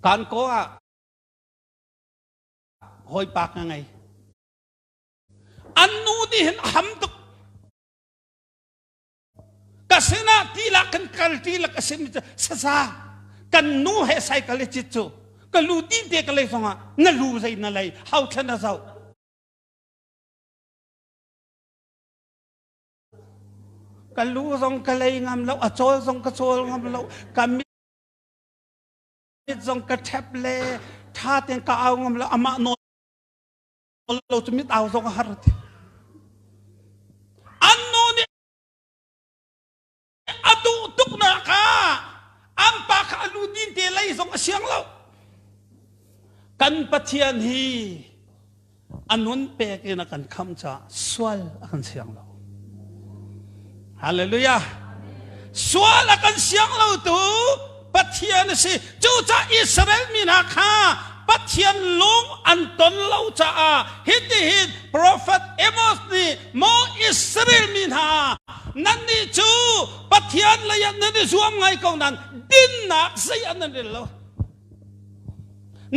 Kan ko ah hawipa ka ngei. An nu nih hin a ham tuk. Ka sinah tilak kan kal tilak a simi cu saza kan nu he cycle i cit cu ka lu tin te ka lei zongah na lu zei na lei hau thlan a zoh. Ka lu zong ka lei ngam lo, a cawl zong ka cawl ngam lo, ka mit zong ka ṭhep le ṭha tein ka au ngam lo, amah nawl lo cu mit au zong a har ti. An nu nih a duh tuknak ah an pa kha a lu din te lei zong a siang lo. Kan Pathian hi a nun pek in a kan khamh caah sual a kan siang lo. Hallelujah. Sual a kan siang lo tu Pathian a si. Cucaah Israel mi hna kha Pathian lung an ton lo caah hitihin Prophet Amos nih maw Israel mi hna nannih cu Pathian lei ah nan i zuam ngai ko nain dinnak zei ah nan rel lo.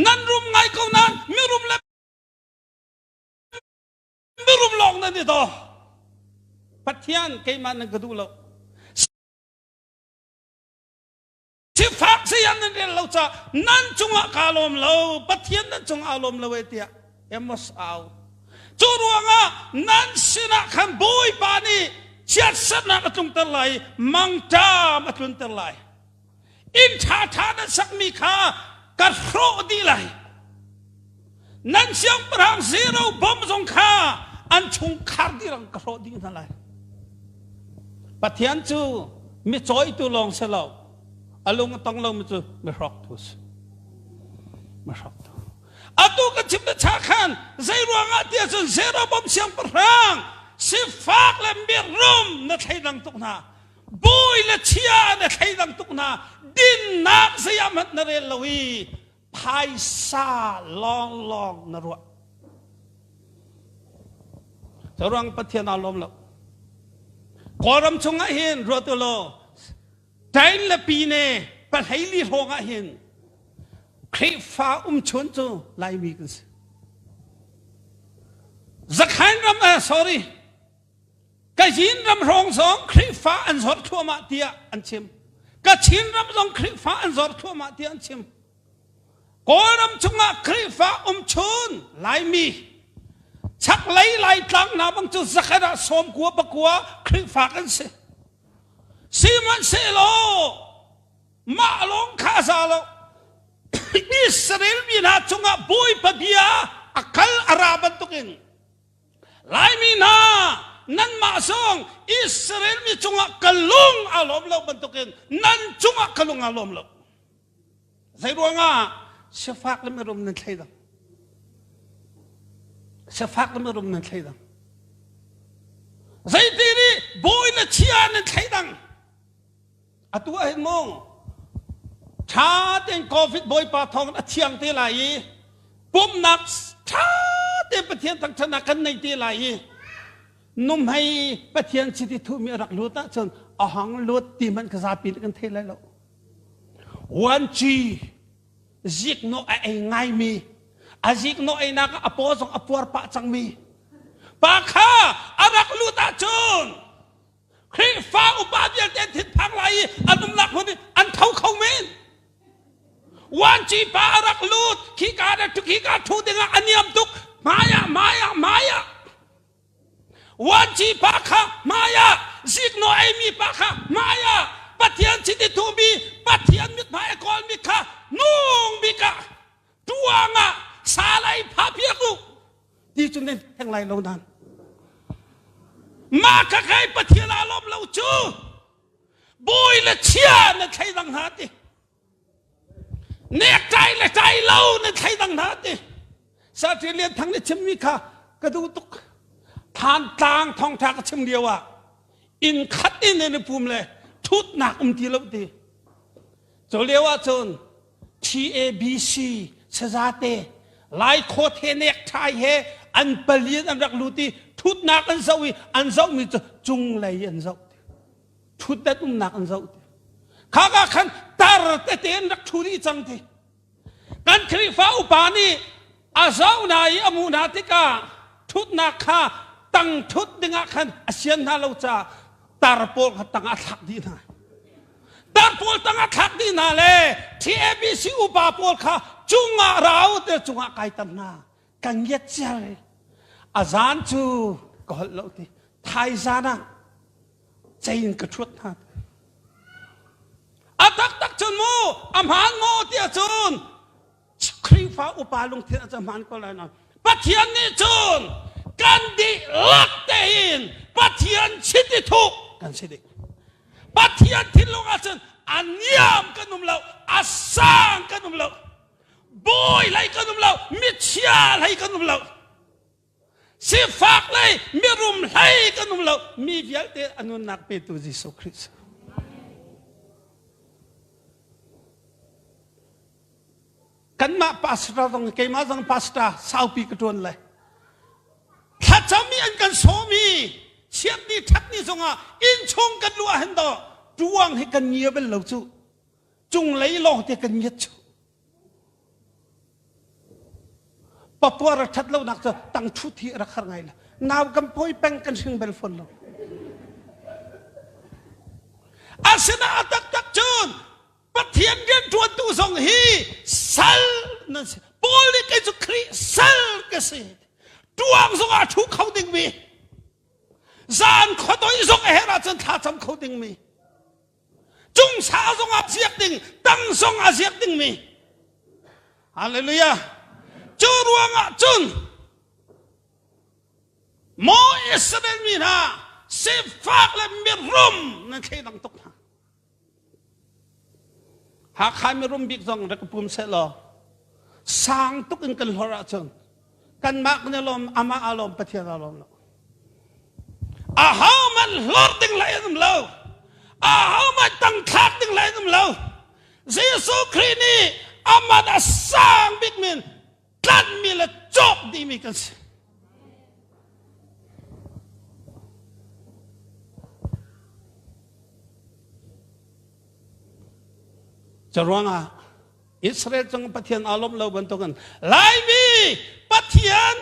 Nan rum ngai ko nain mirum le mirum lawng nan i daw. Pathian keimah nan ka duh lo. Sifak sayan nan rel lo ca nan cungah kaa lawm lo. Pathian nan cungah aa lawm lo e tiah Amos au. Cu ruangah nan sinah khan Bawipa nih chiatsernak a tlungter lai, mangṭam a tlunter lai. Inn ṭhaṭha nan sakmi kha ka hrawh dih lai. Nan siangpahrang zero bom zong kha an chungkhar dihlak ka hrawh dih hna lai. Pathian cu mi cawitu lawng si lo, a lung a tong lomi cu mi hrawktu a si. Mi hrawktu. Atu ka chim na cha khan zei ruangah tiah cun Jeroboam siangpahrang sifak le mirum na thleidang tuk hna. Bawi le chia na thleidang tuk hna. Dinnak zei ah hmanh na rel lo i phaisa lawnglawng na ruah. Ruang Pathian aa lawm lo. Kawlram chungah hin ruat u law Tain le Pine pahleili hrawng ah hin Khrihfa umchun cu Laimi kan si. Zakhain ram eh sorry Kachin ram hrawng zong Khrihfa an zor thluahmah tiah an chim. Kachin ram zong Khrihfa an zor thluahmah tiah an chim. Kawlram chungah Khrihfa umchun Laimi chaklei Laitlang hna bang cu zakhat ah sawm kua pakua Khrihfa kan si. Sihmanhsehlaw mah lawng kha a za lo. Israel mi hna cungah Bawipa bia a kal a ra bantukin Laimi hna nanmah zong Israel mi cungah ka lung aa lawm lo bantukin nan cungah ka lung aa lawm lo. Zei ruangah sifak le mirum nan thleidang? Sifak le mirum nan thleidang. Zeiti nih bawi le chia nan thleidang? Atu ah hin mu ṭha tein COVID bawipa thawng a thiang te lai i pumhnak ṭha tein Pathian thangṭhatnak kan nei te lai i numhei Pathian chiti thuhmi a rak lut ahcun a hang lut ti hmanh ka zapi nih kan thei lai lo. Vuanci ziknawh a ei ngaimi a ziknawh einak ah a paw zong a puar pah cangmi pa kha a rak lut ahcun Khrihfa upa vialte an thinphang lai i an umnak hmun in an tho kho men. Wanci pa a rak lut khika le khika thu dingah a niam tuk hmaiah hmaiah hmaiah Wanci pa kha hmaiah zikno eimi pa kha hmaiah Pathian chiti thumi Pathian mithmai a kawlmi kha nung bik ah tuang ah salai pha piak u ti cu nan theng lai lo nan mah kha kai Pathian aa lawm lo cu bawi le chia na thleidang hna ti nek-ṭai le ṭai lo na thleidang hna ti Satri Lian Thang nih chimmi kha ka duh tuk Thantlang thawngṭha ka chim lio ah inn khat in in i pum le thutnak um ti lo ti cu lio ah cun TABC sazate Lai khawthe nek-ṭhai he an palian an rak lut i thutnak an zoh i an zohmi cu cunglei an zoh ti thutdan umnak an zoh ti kha ka khan tar tete an rak ṭhu dih cang ti. Kan Khrihfa upa nih a zoh hna i a hmuh hna tikah ṭhutnak kha tang ṭhut dingah khan a sian hna lo caah tar pawl kha tang ah thlak dih hna. Tar pawl tang ah thlak dih hna le TABC upa pawl kha cungah rau te cungah kaiter hna. Ka ngiat ciar a zan cu ka holh lo ti. Thaizan ah cei in ka ṭhuat hna. A taktak cun mu a hmaan maw tiah cun Khrihfa upa lungthin a hmaan ko lai nain Pathian nih cun kan dihlak tein Pathian chiti thuh kan si ding. Pathian thinlung ahcun a niam kan um lo, a sang kan um lo, bawi hlei kan um lo, michia hlei kan um lo. Sifak lei mirum hlei kan um lo mi vialte a nunnak petu Jesuh Khrist. Kanmah pastor zong keimah zong pastor saupi ka tuan lai. Thlacam i an kan sawm i chiatni thatni zongah innchung kan luah hin do tuang hi kan ngia bel lo cu cunglei lawng te kan ngiat cu Papuar a ṭhat lonak cu tang ṭhut hi a rak har ngai lo. Nau kan pawi peng kan hring bel fawn lo. Asinain a taktak cun Pathian rianṭuantu zong hi sal nan si. Paul nih kei cu Khrih sal ka si. Tuang zongah a ṭhu kho dingmi, zan khuadoi zong a herh ahcun thla cam kho dingmi, Cungsa zong ah ziak ding, tang zong ah ziak dingmi. Hallelujah. Cu ruangah cun maw Israel mi hna sifak le mirum nan thleidang tuk hna. Hakha mirum bik zong rak pum seh law sang tuk in kan hlor ahcun kanmah kan i lawm amah aa lawm Pathian aa lawm lo ahohmanh hlor ding lai an um lo ahohmanh tangthlak ding lai an um lo Jesuh Khrih nih aman a sang bik min tlanhmi le cawk dihmi kan si Caruangah Israel cung Pathian aa lawmh lo bantukin Laimi Pathian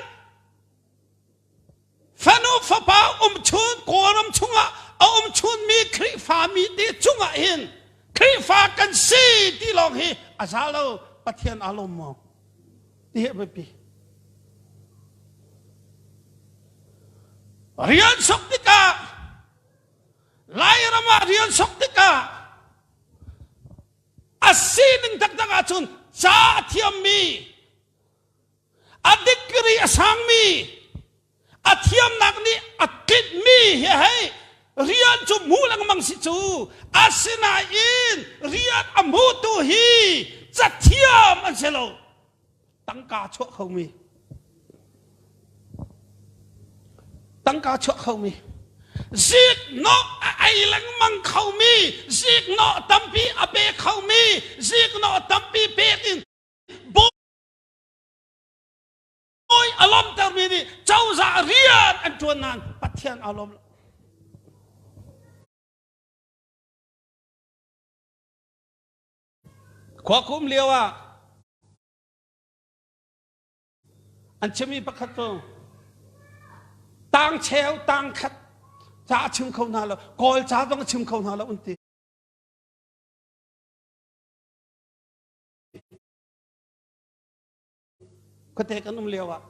fanu fapa umchun Kawlram chungah a umchunmi Khrihfa mi te cungah hin Khrihfa kan si ti lawng hi a za lo Pathian aa lawm maw ti hi a biapi. Rian sok tikah Lairam ah rian sok tikah A sining taktak ahcun ca a thiammi, a degree a sangmi, a thiamnak nih a tlinhmi hi hei rian cu hmu lengmang si cu. Asinain rian a hmutu hi cathiam an si lo. Tangka chuah khomi tangka chuah khomi ziknawh a ei lengmang khomi ziknawh tampi a pe khomi ziknawh tampi pek in bawi a lawmtermi nih cozah rian an ṭuan nain Pathian aa lawm lo. Khua kum lio ah An chimmi pakhat cu tang cheu tang khat ca a chim kho hna lo kawl ca zong a chim kho hna lo an ti. Khuate kan um lio ah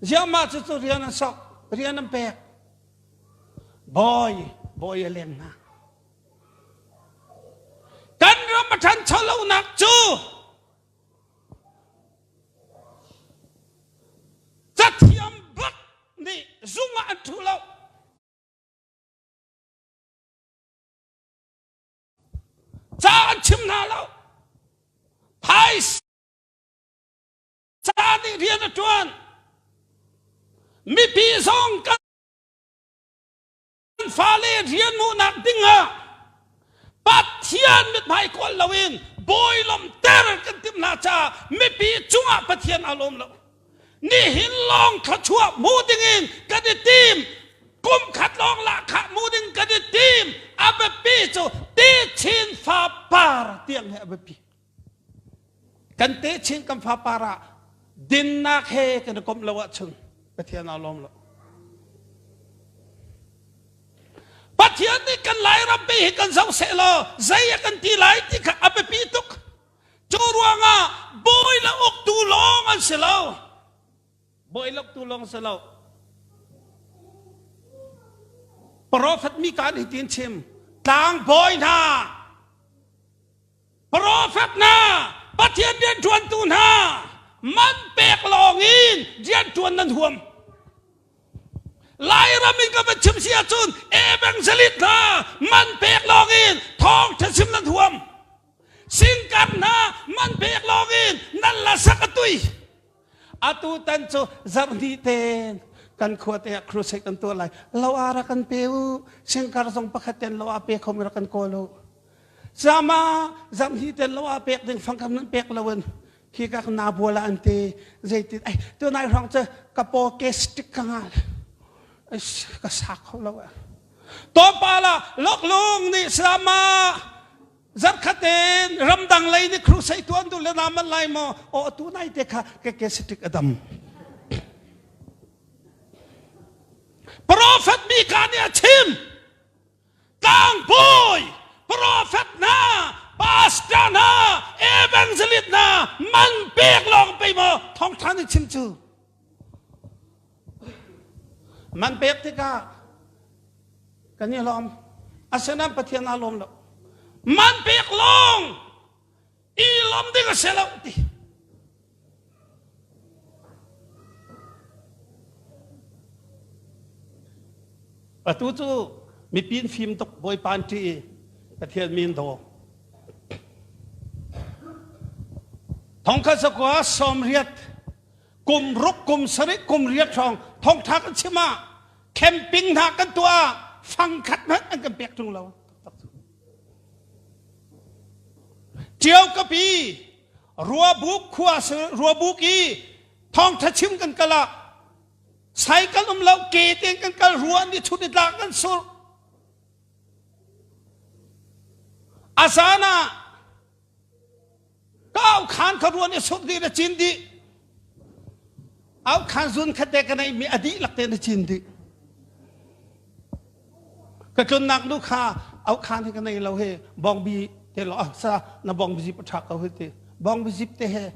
ziahmah cu cu rian an sok rian an pek bawi bawi a leng hna kan ram a ṭhancho lonak cu Cathiam bak nih zung ah an ṭhu lo. Ca an chim hna lo. Phaisa nih rian a ṭuan. Mipi zong kan fale rian hmuhnak dingah Pathian mithmai kawl loin bawi lawmhter kan timh hna caah mipi cungah Pathian aa lawm lo. Nihin lawng thluachuah hmu dingin kan i tim. Kum khat lawng lahkhah hmu ding kan i tim. A biapi cu techin fapar tiang he a biapi. Kan techin kan fapar ah dinnak he kan i komh lo ahcun Pathian aa lawm lo. Pathian nih kan Lairam pe hi kan zoh seh law zei a kan ti lai ti kha a biapi tuk. Cu ruangah bawi le uktu lawng an si lo. Bawi le uktu lawng si lo. Profet Mika nih hitin chim, tlangbawi hna, Profet hna, Pathian rianṭuantu hna, man pek lawngin rianṭuan nan huam. Lairam in ka van chim si ahcun evangelist hna man pek lawngin thawngṭha chim nan huam. Singkar hna man pek lawngin nan la sak a tui. Atu tan cu zarhhnih ten kan khua te ah crusade kan tuah lai. Lo ara kan pe u. Singkar zong pakhat ten lo a pe kho mi rak kan kawl u. Sama zarhhnih ten lo a pek ding fangkam nan pek lo in khi ka na buala an ti zeitin ai tu nai hrong cu ka paw ke stick ka ngal ka sa kho lo Tawpala loklung nih sama zarkhat in ramdang lei nih crusade tuan du le na man lai maw o tu nai te kha ke ke stick adam Prophet Mika nih a chim tlangbawi profet hna pastor hna evangelist hna man pek lawng pei maw thawngtha nih chim cu man pek tikah kan i lawm asinain Pathian aa lawm lo man pek lawng i lawm ding a si lo ti Atu cu mipi an fim tuk Bawipa an ṭih i Pathian min daw. Thongkhat zakua sawmriat kum ruk kum sarih kum riat hrawng thongtha kan chim ah camping hna kan tuah fang khat hmanh an kan pek ṭung lo. Ṭio kapi Ruabuk khua Ruabuk i thawngṭha chim kan kal ah cycle um lo ke tein kan kal rua nih chut i tlak kan sur a zan ah kau khan kha ruan i sur dih na cin dih au khan zun khat te ka nei mi a dihlak te na cin dih Ka tlunnak nu kha au khan hi ka nei lo he bawngbi te lo ah sa na bawngbi zip a ṭha ko hi ti bawngbi zip te he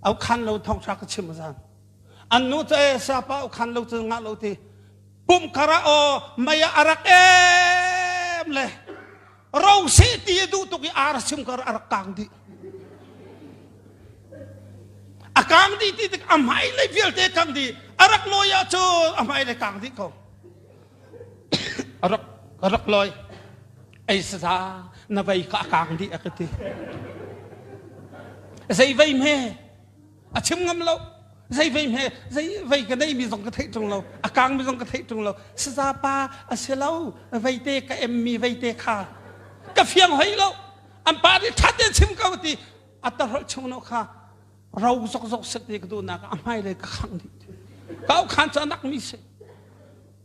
au khan lo thong ṭha ka chim zan an nu cu e sa pa au khan lo cu ngah lo ti pum kara o mei ah a rak em le ro se ti a duh tuk i ar sim kar a rak kang dih a kang dih ti tik a hmai lei vialte kang dih a rak lawi ah cun a hmai lei kang dih ko a rak a rak lawi ei saza na vei kha a kang dih a ka ti zei vei hme a chim ngam lo zei vei hme zei vei ka nei mi zong ka theih ṭung lo a kang mi zong ka theih ṭung lo saza pa a si lo veite ka em mi veite kha ka fiang hoi lo an pa nih ṭha tein chim ko ti a tarholh chung no kha ro zok zok set ti ka duhnak a hmai lei ka khang dih ka au khan cu a nak mi si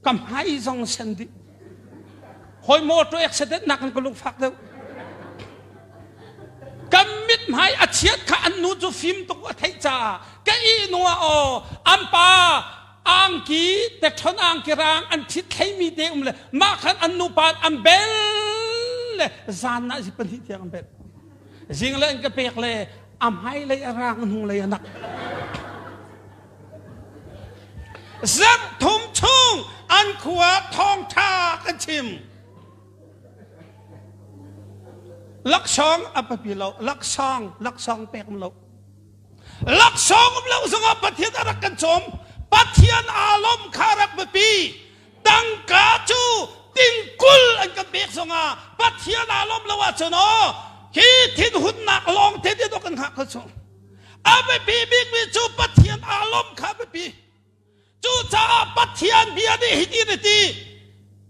ka hmai zong sen dih hoi motor accident nak in ka lungfak deuh kan mit hmai a chiat kha an nu cu fim tuk a theih caah ka i nu ah aw an pa angki tekthon angki rang an thit thleimi te um le mah khan an nupa an bel le zan ah zi pahnih tiang an bel zing le an ka pek le a hmai lei a rang hnung lei a nak zarh thum chung an khua thawngtha kan chim laksawng a papi lo laksawng laksawng pek lo Laksawng um lo zongah Pathian a rak kan cawm. Pathian aa lawm kha rak biapi. Tangka cu tingkul an kan pek zongah Pathian aa lawm lo ahcun aw hi thinhunnak lawng te te kan hngah kho chung. A biapi bikmi cu Pathian aa lawm kha biapi. Cucaah Pathian bia nih hitin a ti,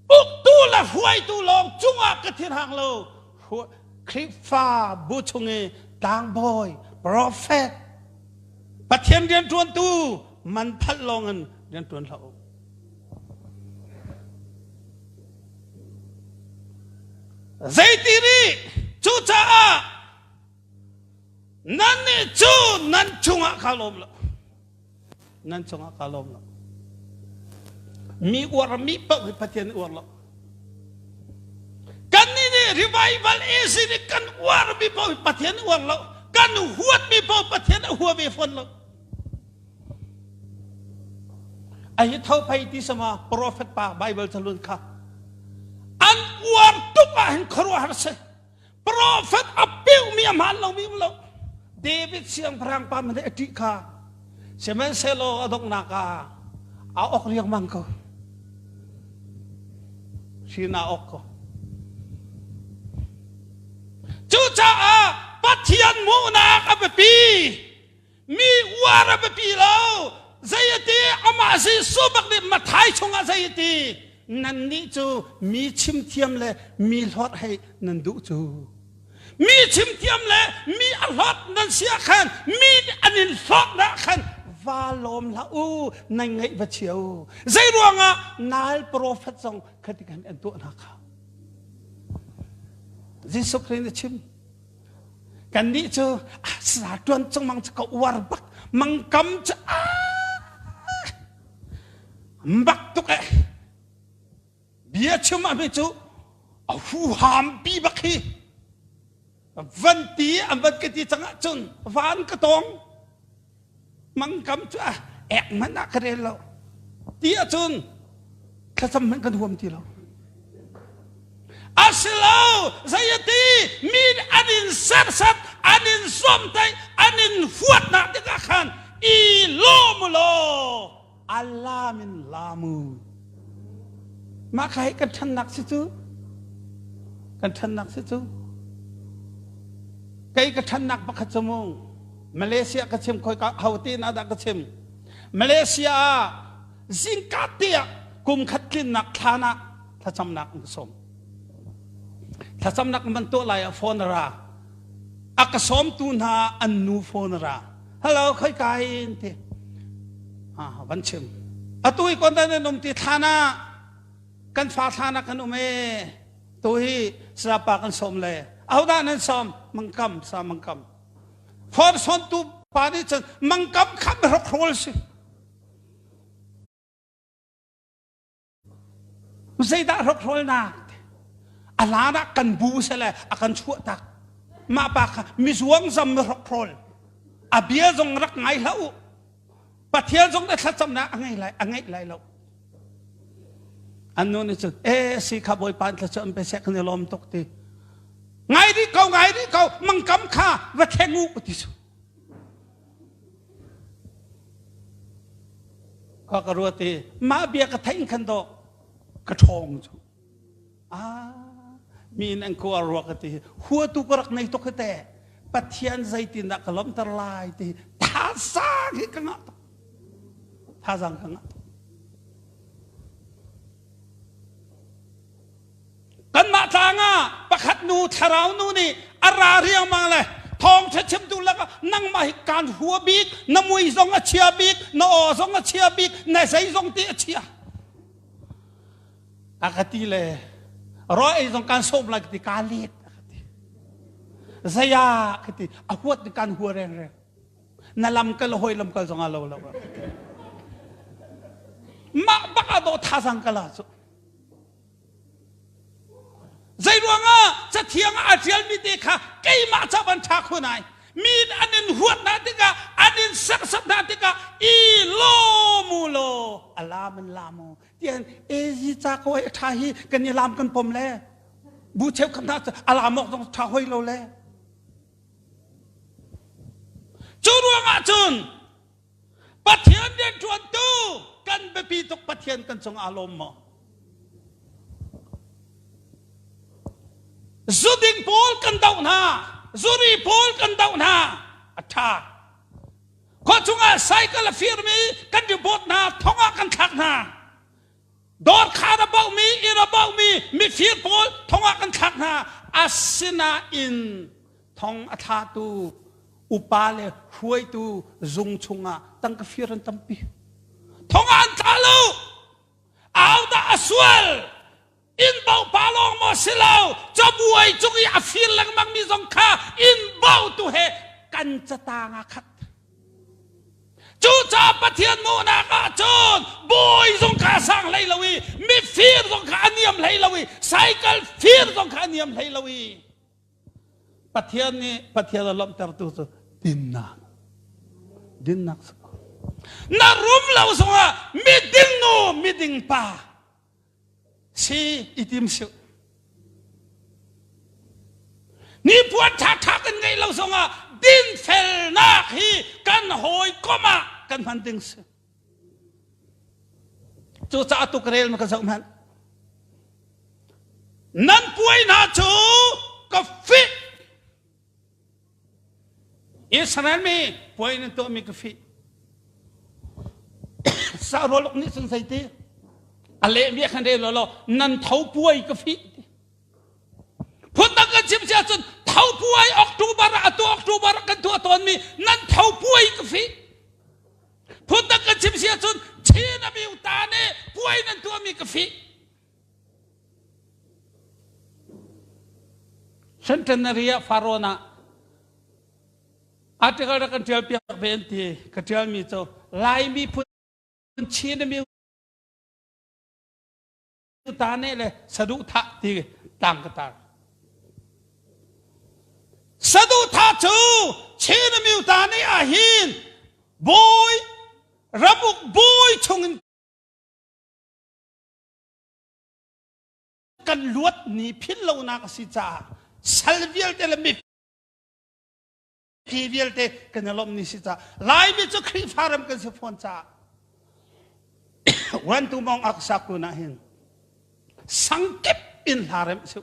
uktu le hruaitu lawng cungah ka thinhang lo. Khrihfa bu chung i tlangbawi, profet, Pathian rianṭuantu man phalh lawng in rianṭuan hlah u. Zeiti nih cucaah. Nannih cu nan cungah kaa lawm lo. Nan cungah kaa lawm lo. Mi uar mi paoh hi Pathian nih uar lo. Kannih nih revival AC nih kan uar mi paoh hi Pathian nih uar lo. Kan huat mi paoh Pathian a hua ve fawn lo. A hi tho phei ti sama prophet pa Bible calun kha an uar tuk ah hin khuaruahhar si. Profet a peuhmi a hmaan lomi um lo. David siangpahrang pa hmanh a ṭih kha. Sihmanhsehlaw a donghnak ah aa ok riangmang ko. Hrin aa ok ko. Cucaah Pathian hmuhnak a biapi. Mi uar a biapi lo. Zei a ti amah Jesuh bak nih Mathai chungah zei a ti nannih cu mi chimthiam le mi hlawt hei nan duh cu. Mi chimthiam le mi a hlawt nan si ah khan mi nih an in hlawtnak khan va lawm hlah u nan ngaih va chia u. Zei ruangah nal profet zong khati khan an tuah hna kha. Jesuh Khrih nih a chim. Kannih cu sa ṭuan cungmang cu ka uar bak mangkam cu bak tuk eh bia chim ah mi cu a huham pi bak hi van ti an van ka ti cang ahcun van ka tawng mangkam cu a ek hmanh ah ka rel lo ti ahcun thlacam hmanh kan huam ti lo asilo zei a ti mi an in serhsat an in zuamtaih an in huatnak tikah khan i lawm law alam in lamu mah kha hi kan ṭhannak si cu kan ṭhannak si cu kei ka ṭhannak pakhat cu mu Malaysia ka chim khoi ka ho te na dah ka chim Malaysia ah zingka te ah kum khat tlinnak thlan ah thlacamnak an ka sawm thlacamnak man tuah lai ah phone ra a ka sawmtu hna an nu phone ra hello khoi ka in ti ah van chim atu i kon dan um ti thlan ah kan fa thlan ah kan um e tu hi sapa kan sawm le ahodah nan sawm mangkam sa mangkam phone sawntu pa nih cun mangkam kha hrokhrol si Zeidah hrokhrolnak? A hlan ah kan bu sele a kan chuah tak. Mah pa kha mizuang zam mi hrokhrol. A bia zong rak ngai hlah u. Pathian zong na thlacamnak a ngei lai a ngeih lai lo. An nu nih cun e si kha bawipa in thlacam pe seh kan i lawm tuk ti. Ngai rih ko ngai rih ko mangkam kha va thleng u ti su. Khua ka ruat i mah bia ka theih khan dawh ka ṭhawng cu. Ah, mi in an kua rua ka ti huatu ka rak nei tuk hi te Pathian zeitindah ka lawmhter lai ti thazaang hi ka ngah tuk. Thazaang ka ngah tuk. Kanmah tlang ah pakhat nu thlarau nu nih a ra riangmang le thawngṭha chimtu lakah nangmah hi kaan hua bik, na mui zong a chia bik, na aw zong a chia bik, na zei zong ti a chia. A ka ti le rawl ei zong kaan sawm lai ka ti kaa let a ka ti. Zei ah ka ti a huat ni kaan hua rengreng. Na lam kal hawi lam kal zong ah lo lo. Mah bak ah dawh thazang ka la cu. Zeiruangah cathiang ah a ṭialmi te kha keimah ca van ṭha khun ai. Mi an in huat hna tikah, an in serhsat hna tikah i lawm u law a lam in lam u. Tian ezi ca ko ai a ṭha hi kan i lam kan pom le bu cheukhat hna cu a lam awk zong ṭha hoi lo le. Cu ruangah cun Pathian rianṭuantu kan biapi tuk Pathian kan cung aa lawm maw? Zuding pawl kan doh hna, zuri pawl kan doh hna, a ṭha. Khua chungah cycle a firmi kan report hna, thong ah kan thlak hna. Dawr khar a bauhmi, inn a bauhmi mifir pawl thong ah kan thlak hna. Asinain thong a thlatu upa le hruaitu zung chungah tangka fir an tampi. Thong ah an tla lo. Au dah a sual. Inn bauh pa lawng maw si lo. Cabuai cung i a fir lengmang mi zong kha inn bauhtu he kan. An catang ah khat. Cucaah Pathian hmuhnak ah cun bawi zong kha a sang hlei lo i mifir zong kha a niam hlei lo i cycle fir zong kha a niam hlei lo i Pathian nih Pathian a lawmhtertu cu dinnak dinnak si ko. Na rum lo zongah miding nu miding pa si i tim siu. Nipuan ṭhaṭha kan ngeih lo zongah dinfelnak hi kan hawikom ah kan hman ding si. Cucaah tuk rel ma ka zoh hmanh. Nan puai hna cu ka fih. Israel mi puai nan tuahmi ka fih. Sarualuk nih cun zeiti? A lehmi a kan rel law nan tho puai ka fih. Phundang kan chim si ahcun tho puai October ah atu October ah kan tuah tawnmi nan tho puai ka fih. Phundang kan chim si ahcun Chin a miu ta nih puai nan tuahmi ka fih. Centenary ah Farawn ah article rak kan ṭial piak ve an ti ka ṭialmi cu Laimi phun Chin a miu ta ne le saduhthah ti tlang ka tar. Saduhthah cu Chin a miu ta ne ah hin bawi ramuk bawi chungin kan luat ni philh lonak a si caah sal vialte le mipi vialte kan i lawmh ni si caah Laimi cu Khrihfa ram kan si fawn caah Wantu mong ak sakun ah hin sangkip in hla remh si u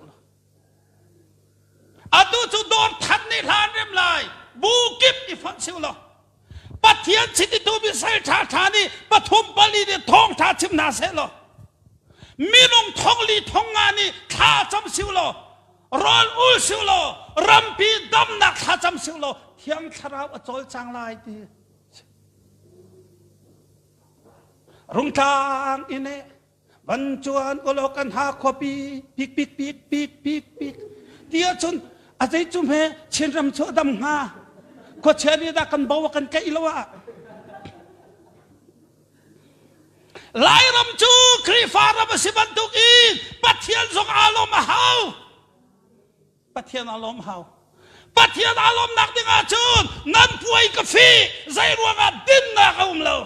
Atu cu dawr that nih hla an rem lai bu kip i fonh si u law Pathian chititu misal ṭha ṭha nih pathum pali nih thawngṭha chim hna seh law minung thong li thong nga nih thla cam si u law rawl ul si u law rampi damnak thla cam si u law thiang thlarau a cawlcang lai ti rungtlang in eh van cuan ulaw kan ha khuapi pik pik pik pik pik pik ti ahcun a zei cu hme Chinram cu a dam hnga khuachia nih dah kan bo kan keih lo ah Lairam cu Khrihfa ram a si bantuk in Pathian zong aa lawm a hau Pathian aa lawm hau Pathian aa lawmnak ding ahcun nan puai ka fi zei ruangah dinnak a um lo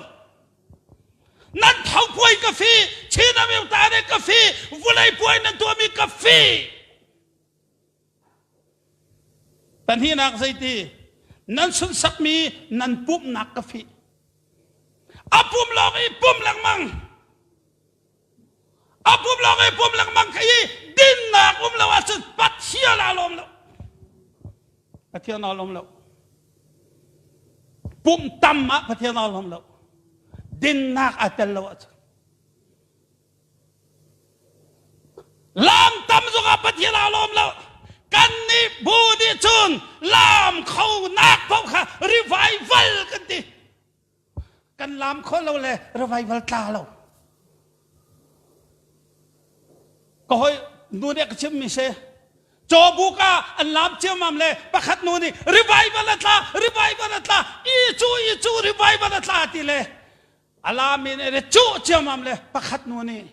Nan tho puai ka fi, Chin ameu ta ne ka fi, vulei puai nan tuahmi ka fi. Pahnihnak zeiti? Nan sunsakmi nan pumhnak ka fi. A pum lawng i pum lengmang. A pum lawng i pum lengmang kha i dinnak um lo ahcun Pathian aa lawm lo. Pathian aa lawm lo. Pum tam ah Pathian aa lawm lo. Dinnak aa tel lo ahcun. Lam tam zongah Pathian aa lawm lo. Kan nih bu nih cun lam kho nak paoh kha revival kan ti. Kan lam kho lo le revival tla lo. Ka hoi nu nih ka chimmi si Cawbuk ah an lam ciammam le pakhat nu nih revival a tla revival a tla i cu i cu revival a tla ti le a lami nih le cuh ciammam le pakhat nu nih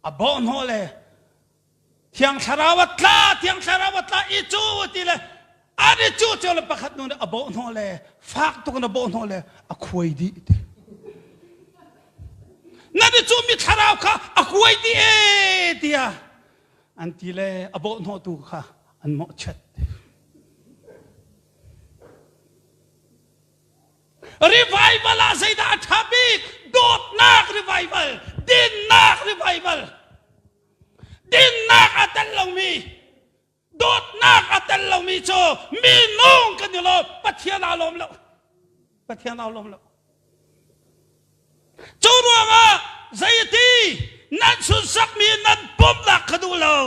a bawh hnawh le Thiang Thlarau a tla Thiang Thlarau a tla i cu ti le an i cu cio le pakhat nu nih a bawh hnawh le fak tuk in a bawh hnawh le a khuai dih ti na i cu mi thlarau kha a kuai dih e tiah an ti le a bawh hnawhtu kha an mawhchiat revival ah zeidah a ṭha bik dawtnak revival dinnak revival dinnak a tel lomi dawtnak a tel lomi cu minung kan i lawm Pathian aa lawm lo Pathian aa lawm lo cu ruangah zeiti nan sunsakmi nan pumnak ka duh lo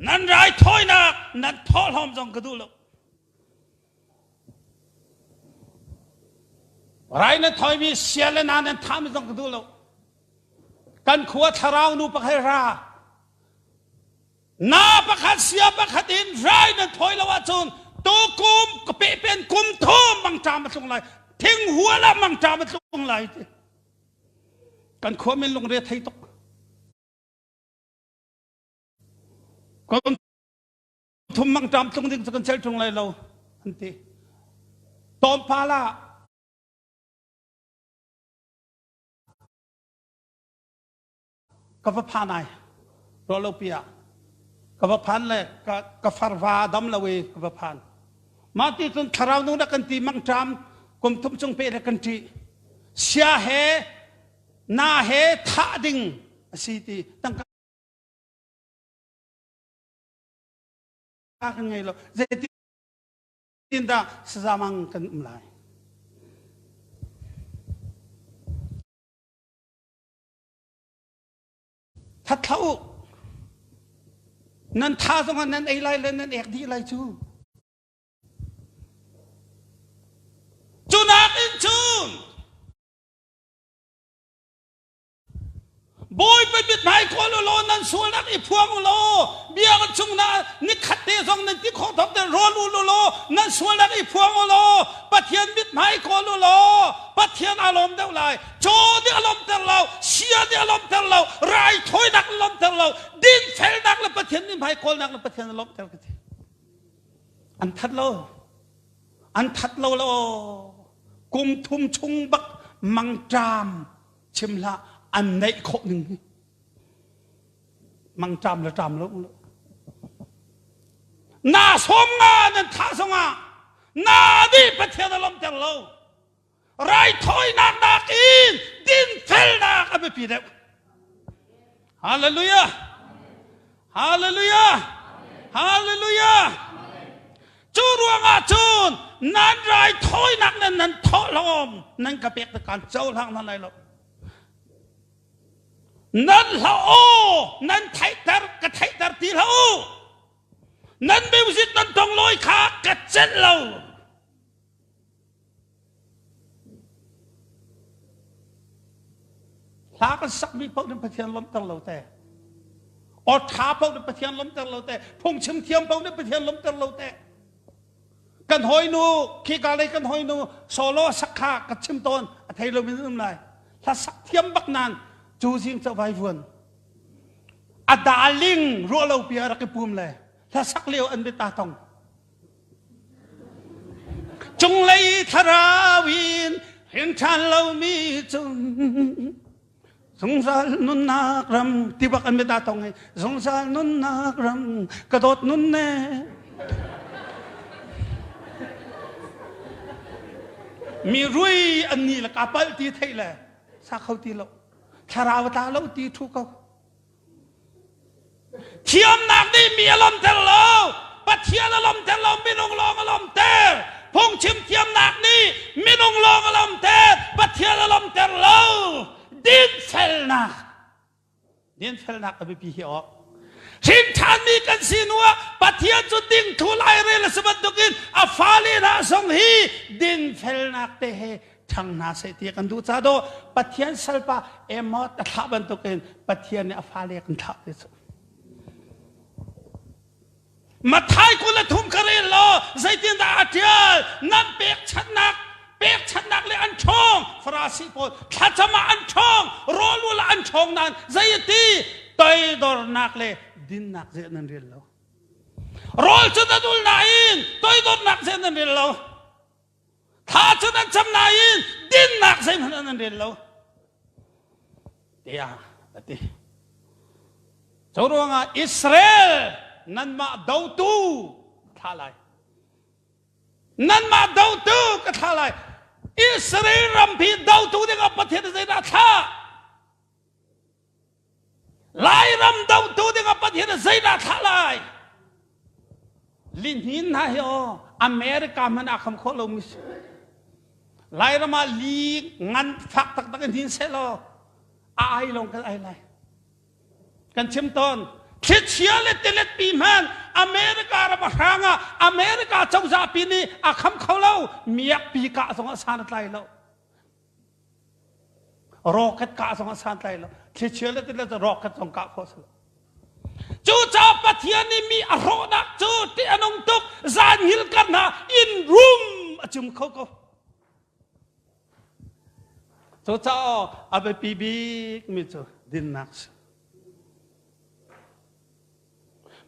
nan raithawinak nan thawhlawm zong ka duh lo Rai na thawimi sia le na nan thahmi zong ka duh lo. Kan khua thlarau nu pakhat ra. Na pakhat sia pakhat in rai nan thawi lo ahcun tukum ka pehpen kum thum. mangṭam a tlung lai. Thinghual ah mangṭam a tlung lai ti. Kan khua min lungre thei tuk. Kum thum mangṭam tlung ding cu kan cel ṭung lai lo an ti. Tawmpal ah ka va phan ai ruahlopi ah ka va phan le ka, ka farva dam lo i ka va phan mah ti cun thlarau nu na kan ti mangṭam kum thum chung pe le kan ṭih sia he na he thah ding a si ti tangka kan ngei lo zeitindah sazamang kan um lai That hlah u. Nan tha zongah nan ei lai le nan ek dih lai cu. Cu nakin cun Bawipa mithmai kawl u law nan sualnak i phuang u law biakinn chung na nikhat te zong nan ti khawh thawk te rawl u law nan sualnak i phuang u law Pathian mithmai kawl u law Pathian aa lawm deuh lai Caw nih a lawmter lo, sia nih a lawmter lo, raithawinak a lawmter lo, dinfelnak le Pathian mithmai kawlnak le Pathian a lawmter ka ti. An that lo. An that lo lo. Kum thum chung bak mangṭam chim hlah an neih khawh ning hi. Mangṭam le ṭam lo. Na sawm nga nan thah zongah na nih Pathian a lawmter lo. Raithawinak nakin dinfelnak a biapi deuh. Hallelujah! Hallelujah! Hallelujah! Cu ruangah cun nan raithawinak nan nan thawhlawm nan ka pek kan cohlang hna lai lo. Nan hla aw nan theihter ka theihter ti hlah u. Nan music nan tonglawi kha ka celh lo. Hla kan sakmi paoh nih Pathian lawmhter lo te. Aw ṭha paoh nih Pathian lawmhter lo te. Phungchim thiam paoh nih Pathian lawmhter lo te. Kan hawinu khika lei kan hawinu solo sak kha ka chim tawn a thei lo min um lai. Hla sak thiam bak nan cu zing ca vai vuan. A darling ruah lo pi a rak i pum le hla sak lio an bia ta tong. Cunglei thlarau in hrin ṭhan lomi cung zungzal nunnak ram ti bak an mit aa tong i zungzal nunnak ram ka dawt nun ne mi rui an ni le ka palh ti theih le sa kho ti lo thlarau a tla lo ti thu ko Thiamnak nih mi a lawmter lo. Pathian a lawmter lo, minung lawng a lawmter. Phungchim thiamnak nih minung lawng a lawmter, Pathian a lawmter lo. Dinfelnak. Dinfelnak a biapi hi awk. Hrin ṭhanmi kan si hnu ah Pathian cu dingthlu lairel a si bantukin a fale hna zong hi dinfelnak te he ṭhang hna seh ti kan duh ca dawh Pathian salpa Amos a thlah bantukin Pathian nih a fale kan thlah ti cu. Mathai 23 ka rel law zeitindah a ṭial nan pekchanhnak pekchanhnak le an ṭhawng Farasi pawl thlacam ah an ṭhawng rawl ul ah an ṭhawng nain zei a ti toidornak le dinnak zei nan rel lo rawl cu nan ul nain toidornak zei nan rel lo Thla cu nan cam nain dinnak zeihmanh nan rel lo. Tiah a ti. Cu ruangah Israel nanmah dotu thlah lai. Nanmah dotu ka thlah lai. Israel rampi dotu dingah Pathian zeidah thlah? Lairam dotu dingah Pathian zeidah thlah lai? Lihnin hna hi aw America hmanh aa kham khawh lomi si. Lairam ah li ngan fak taktak in hin seh law a ai lawng kan ai lai. Kan chim tawn. Thlichia le tilet pi hmanh America ram a hrang ah America cozah pi nih a kham kho lo. Miak pi kah zong ah san a tlai lo. Rocket kah zong a santlai lo. Thlichia le tilet rocket zong kah khawh si lo. Cucaah Pathian nih mi a hrawhnak cu ṭih a nung tuk. Zan hil kar hna inn rum a cum kho ko. Cucaah a biapi bikmi cu dinnak si.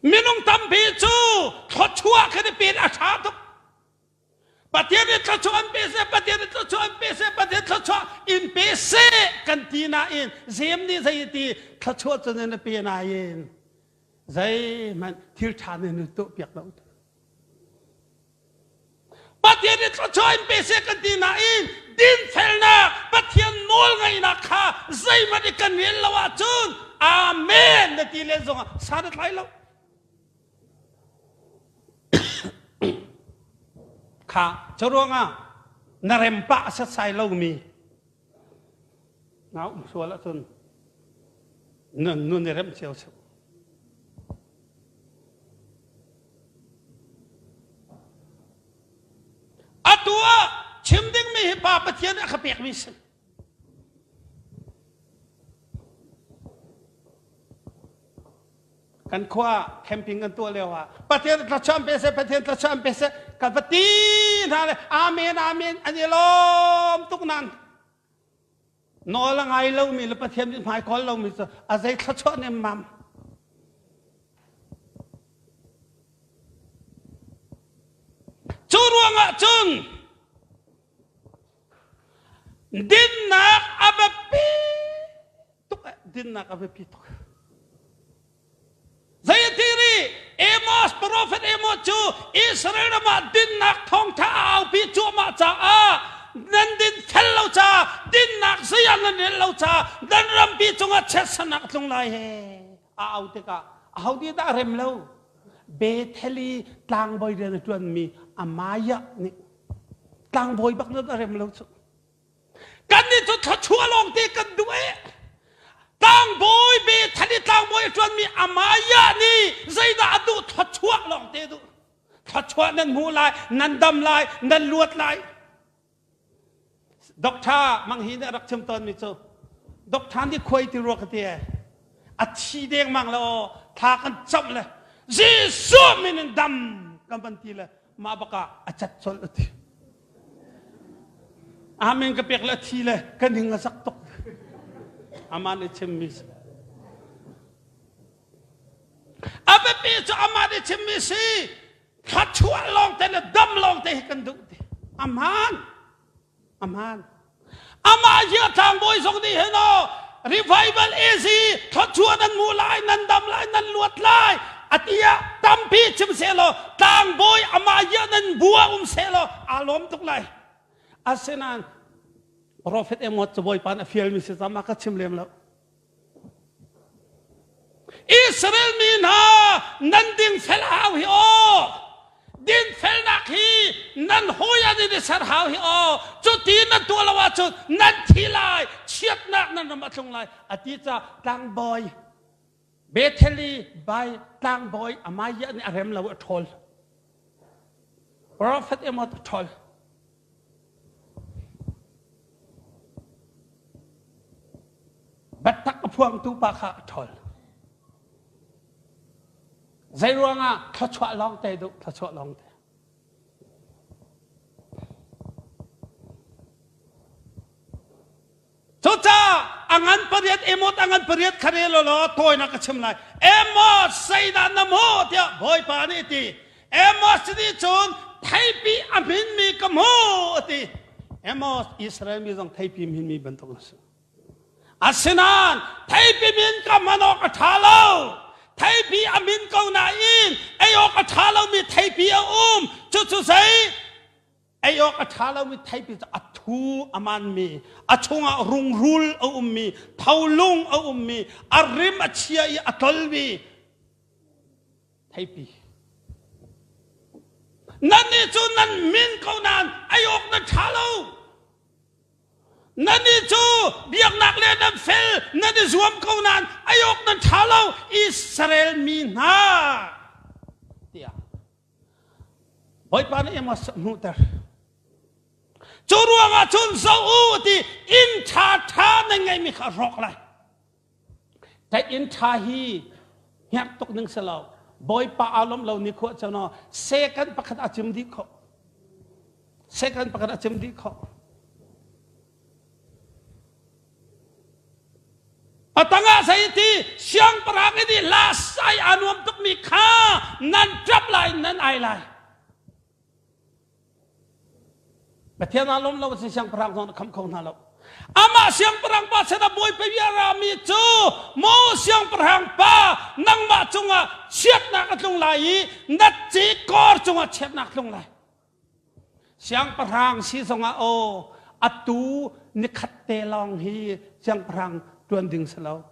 Minung tampi cu thluachuah khan i pen a ṭha tuk. Pathian nih thluachuah an pe seh, Pathian nih thluachuah an pe seh, Pathian thluachuah in pe seh kan ti nain zem nih zei ti thluachuah cu nan pe nain zeihmanh thil ṭha nih nan tuah piak lo. Pathian nih thluachuah in pe seh kan ti nain dinfelnak Pathian nawl ngaihnak kha zeihmanh i kan rel lo ahcun Amen na ti len zongah san a tlai lo. Kha cu ruangah na rem pah setsai lomi na um sual ahcun nun i remh cio si. Atu ah chim dingmi hi Pa Pathian nih a ka pekmi si. Kan khua camping kan tuah lio ah Pathian thluachuah an pe seh, Pathian thluachuah an pe seh kan va ti hna le amen amen an i lawm tuk nan nawl a ngai lomi le Pathian nih hmai kawl lomi cu a zei thluachuah nemmam. Cu ruangah cun dinnak a biapi tuk dinnak a biapi tuk. Zei ri Amos prophet Amos cu Israel ram ah dinnak thawngtha a aupi cuahmah caah nan din fel lo ca dinnak zei ah nan rel lo ca nan rampi cungah chiatsernak a tlung lai he a au tikah aho nih dah a rem lo Bethel i tlangbawi rian a ṭuanmi Amaiah nih tlangbawi bak nan a rem lo cu Kannih cu thluachuah lawngte kan duh ee. Tlangbawi Bethel i tlangbawi a ṭuanmi Amaiah nih zeidah a duh thluachuah lawngte duh. Thluachuah nan hmu lai, nan dam lai, nan luat lai. Doctor Mang Hi nih a rak chim tawnmi cu Doctor nih khuai ti rua ka ti ee. A thi dengmang le aw thla kan camh le Jesuh min in dam kan van ti le mah bak ah a cat colh a ti. Amen ka pek le thi le ka ning a zak tuk. Amah nih chimmi si. A biapi cu amah nih chimmi si. Thluachuah lawng te le dam lawng te hi kan duh ti. Aman. Aman. Amah hi a tlangbawi zong nih hin aw revival easy thluachuah nan mu lai nan dam lai nan luat lai atia tampi chim seh law tlangbawi amah hi nan bua um seh law aa lawm tuk lai asinain prophet Amos cu Bawipa a fialmi si cama ka chim lem lo Israel mi hna nan dingfel hau hi aw dinfelnak hi nan hawi an in i ser hau hi aw cuti nan tuah lo ahcun nan thi lai chiatnak nan ram a tlung lai a ti ca tlangbawi Bethel i bai tlangbawi Amaiah nih a rem lo a ṭhawl Prophet Amos a ṭhawl Biatak a phuangtu pa kha a ṭhawl. Zei ruangah thluachuah lawng te duh, thluachuah lawng te. Cucaah a ngan pariat Amos a ngan pariat kha rel law tawinak ka chim lai. Amos zeidah na hmuh tiah Bawipa nih a ti. Amos nih cun theipi a hminmi ka hmuh a ti. Amos Israel mi zong theipi hminmi bantuk an si. Asinain theipi min ka hman awk a ṭha lo. Theipi a min ko nain ei awk a ṭha lomi theipi a um. Cucu zei? Ei awk a ṭha lomi theipi cu a thu a manmi, a chungah rungrul a ummi, tholung a ummi, a rim a chia i a tlolmi theipi. Nannih cu nan min ko nain ei awk nan ṭha lo. Nannih cu biaknak le nan fel, nan i zuam ko nain ei awk nan ṭha lo. Israel mi hna tiah Bawipa nih Amos a hmuhter. Cu ruangah cun zoh u ti inn ṭha ṭha nan ngeihmi kha a rawk lai. Ṭaih inn ṭha hi hngerh tuk ning si lo. Bawipa aa lawmh lo ni khua cu no second pakhat a cim dih kho. Second pakhat a cim dih kho. A tangah zei ti siangpahrang i nih lasai aa nuam tukmi kha nan ṭap lai nan ai lai. Pathian aa lawm lo si siangpahrang zong na kham kho hna lo. Amah siangpahrang pa sin ah Bawipa bia rami cu maw siangpahrang pa nangmah cungah chiatnak a tlung lai i na cikor cungah chiatnak tlung lai. Siangpahrang si zongah aw atu nikhat te lawng hi siangpahrang ṭuan ding si lo.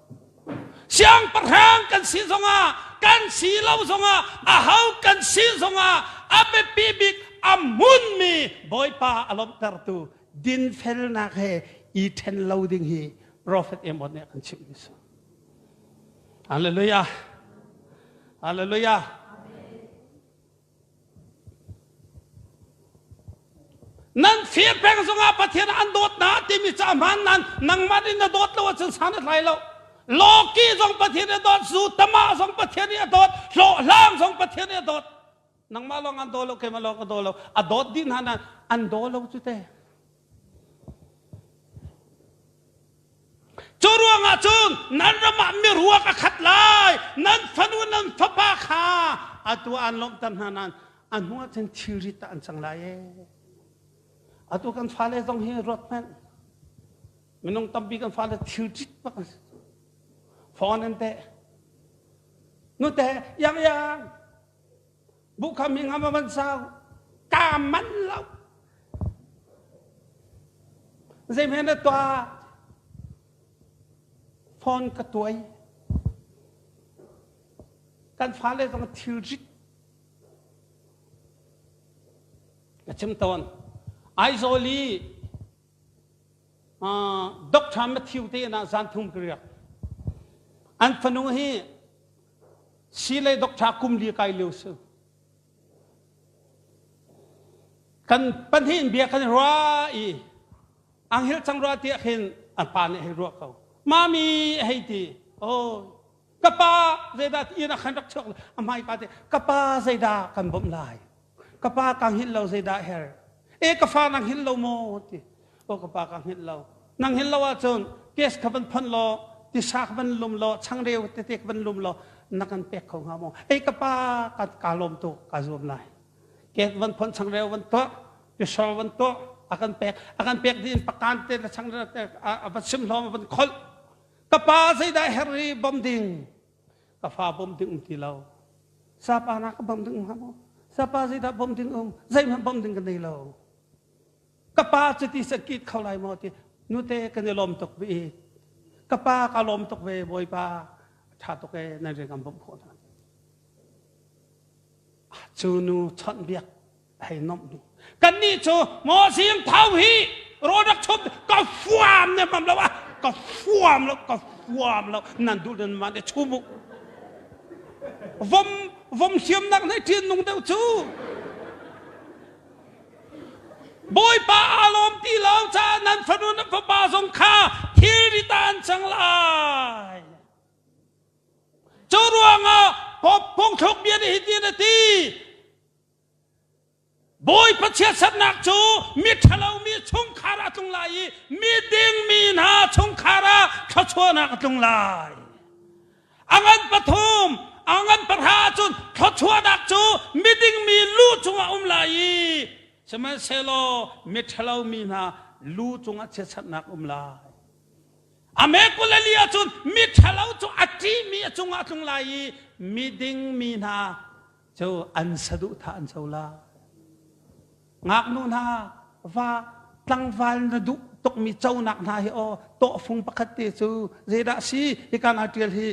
Siangpahrang kan si zongah kan si lo zongah aho kan si zongah a biapi bik a hmunmi Bawipa a lawmhtertu dinfelnak he i ṭhen lo ding hi Prophet Amos nih a kan chimhmi si. Hallelujah. Hallelujah. Nan fir peng zongah Pathian an dawt na timi ca hmaan nan nangmah nih na dawt lo ahcun san a tlai lo. Lawki zong Pathian nih a dawt, zu tama zong Pathian nih a dawt, hlawhhlang zong Pathian nih a dawt. Nangmah lawng an daw lo, keimah lawng ka daw lo. A dawt dih hna nan an daw lo cu te. Cu ruangah cun nan ram ah miruak a khat lai, nan fanu nan fapa kha atu an lawmhter hna nain a hnu ah cun thilrit ah an cang lai ee. Atu kan fale zong hi ruat hmanh. Minung tampi kan fale thilrit bak an si. Phone an teh. Nute yang yang Bukha mi ngam van sau ka man lo. Zei na tuah? Phone ka tuai. Kan fale zong thilrit ka chim tawn. Aizawl i Doctor Matthew te inn ah zan thum ka riak. An fanu hi Si le doctor kum li kai lio si. Kan pahnih in bia kan ruah i ang hil cang rua tiah khin an pa nih hei ruah ko. Mami hei ti. Oh, ka pa zeidah ti inn ah khan rak chuak a hmai pa te ka pa zeidah kan bawmh lai. Ka pa ka hngilh lo zeidah her. E ka fa nang hngilh lo maw ti. O ka pa ka hngilh lo. Nang hngilh lo ahcun kes kha van phon law tisa kha van lum law changreu tete kha van lum law na kan pek kho hnga maw? Ei ka pa ka ka lawm tuk ka zuam lai. Kes van phon changreu van tuah tisor van tuah a kan pek a kan pek dih in pakan te le changreu te a va sim hlawm a van kholh. Ka pa zeidah herri bom ding ka fa bom ding um ti lo sapa na ka bom ding um hnga maw sapa zeidah bom ding um zeihmanh bom ding ka nei lo ka pa cu ti sakit kho lai maw ti nute kan i lawm tuk ve ka pa ka lawm tuk ve bawipa tha tuk e nan rian kan bawmh khawh hna cu nu chawnh biak hei nomh nu kannih cu maw zing thau hi rawl rak chum ka fuam ne mam lo ah ka fuam lo ka fuam lo nan duh nan man e chum u vom vom siam nak nei ṭin nung deuh cu Bawipa aa lawm ti lo caah nan fanu nan fapa zong kha thilri ta an cang lai. Cu ruangah phungthluk bia nih hitin a ti. Bawipa chiatsernak cu miṭhalo mi chungkhar ah a tlung lai i miding mi hna chungkhar ah thluachuahnak a tlung lai. A ngan pathum, a ngan pahra ahcun thluachuahnak cu miding mi lu cungah um lai i sihmanhsehlaw miṭhalo mi hna lu cungah chiatsernak um lai. A me 24 ahcun miṭhalo cu a ṭihmi a cungah a tlung lai i miding mi hna cu an saduhthah an co lai. Ngaknu hna va tlangval na duh tukmi conak hna hi aw tawhfung pakhat te cu zeidah si hika na ṭial hi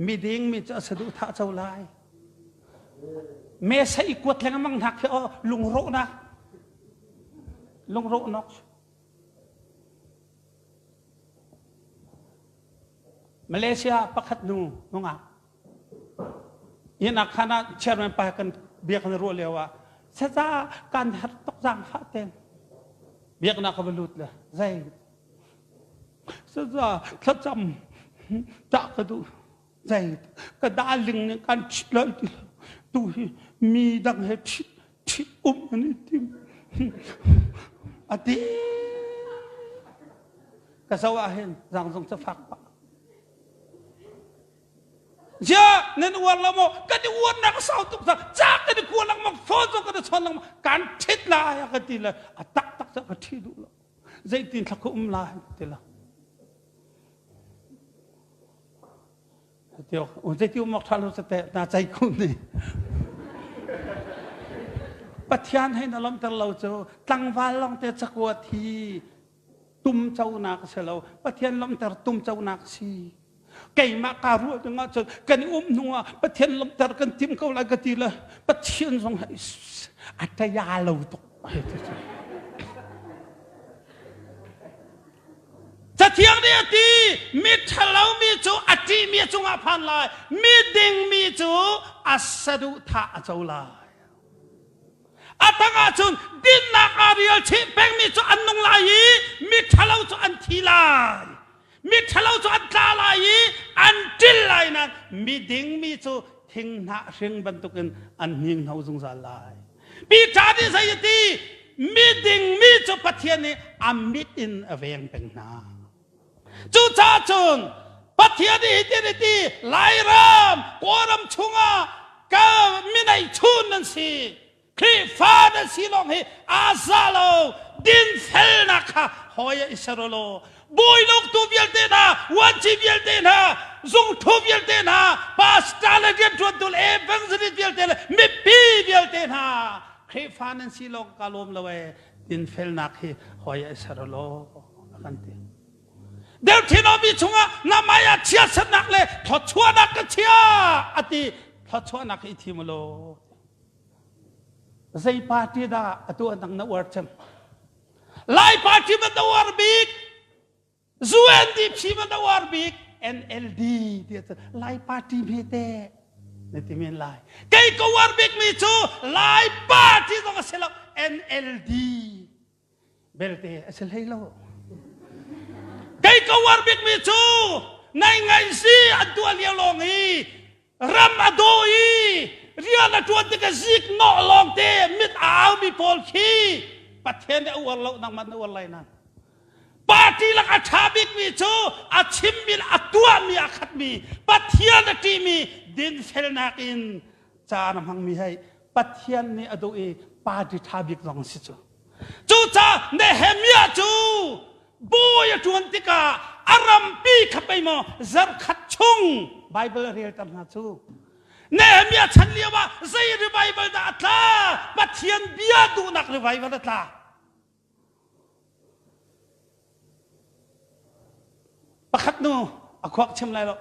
miding mi cu a saduhthah co lai. Mesa i kuat lengmang hna khi aw lungrawhnak lungrawhnak Malaysia pakhat nu nungak Hinak khan ah chairman pa kan bia kan ruah lio ah saza kan har tuk zaangfah ten biaknak ka va lut le zei saza thlacam tah ka duh zei ka darling nih kan ṭhit lai ti lo tu hi mi dang he ṭhit ṭhit um an i tim a ti ka zo ah hin zang zong cu fak pah. Zia nan uar lo maw? Kan i uarnak a sau tuk cang. Ca kan i kua lengmang, phone zong kan i chawn lengmang. Kan ṭhit lai a ka ti le a taktak cu ka ṭhi duh lo. Zeitin thla ka um lai ti lo. Zeiti um awk ṭha lo teh na cei kun ni. Pathian hei na lawmhter lo cu tlangval lawng te cakuat hi tumconak a si lo. Pathian lawmhter tumconak a si. Keimah kaa ruah ding ahcun kan i um hnu ah Pathian lawmhter kan tim ko lai ka ti le Pathian zong a ṭaya lo tuk. Cathiang nih a ti, mi ṭhalomi cu a ṭihmi a cungah phan lai, mi dingmi cu a saduhthah a co lai. A tang ahcun dinnak aa rial chih pengmi cu an nung lai i mi ṭhalo cu an thi lai. Mi ṭhalo cu an tla lai i an ṭil lai nain mi dingmi cu thinghnah hring bantukin an hninghno zungzal lai. Peter nih zei a ti? Miding mi cu Pathian nih a mit in a veng peng hna. Cucaah cun Pathian nih hitin a ti, Lairam, Kawlram chungah ka minei chun nan si. Khrihfa nan si lawng hi aa za lo. Dinfelnak kha hawi ah i ser u law Bawilawktu vialte hna, vuanci vialte hna, zungthu vialte hna, pastor le rianṭuantu le evangelist vialte le mipi vialte hna, Khrihfa nan si lawng ka lawm lo ee, dinfelnak hi hawi ah i ser law a kan ti. Deuteronomy chungah na mei ah chiatsernak le thawchuahnak ka chia a ti. Thawchuahnak hi i thim law. Zei party dah atu an na uar cem? Lai party man na uar bik UNDP man na uar bik NLD ti cu Lai party hme te na ti men lai. Kei ka uar bik mi cu Lai party zong a si lo NLD belte a si hlei lo. Kei ka uar bik mi cu nai ngai si an tuah lio lawng i ram a daw i rian a ṭuan tikah ziknawh lawngte mit a aumi pawl khi Pathian nih a uar lo nangmah na uar lai nan party lak a ṭha bikmi cu a chimmi le a tuahmi a khatmi Pathian a ṭihmi dinfelnak in caan a hmangmi hei Pathian nih a duh i party ṭha bik zong si cu Cucaah Nehemiah cu bawi a ṭuan tikah a rampi kha pei maw zarhkhat chung Baibal a relter hna cu. Nehemiah chan lio ah zei revival dah a tla? Pathian bia duhnak revival a tla. Pakhat nu a khuak chim lai lo.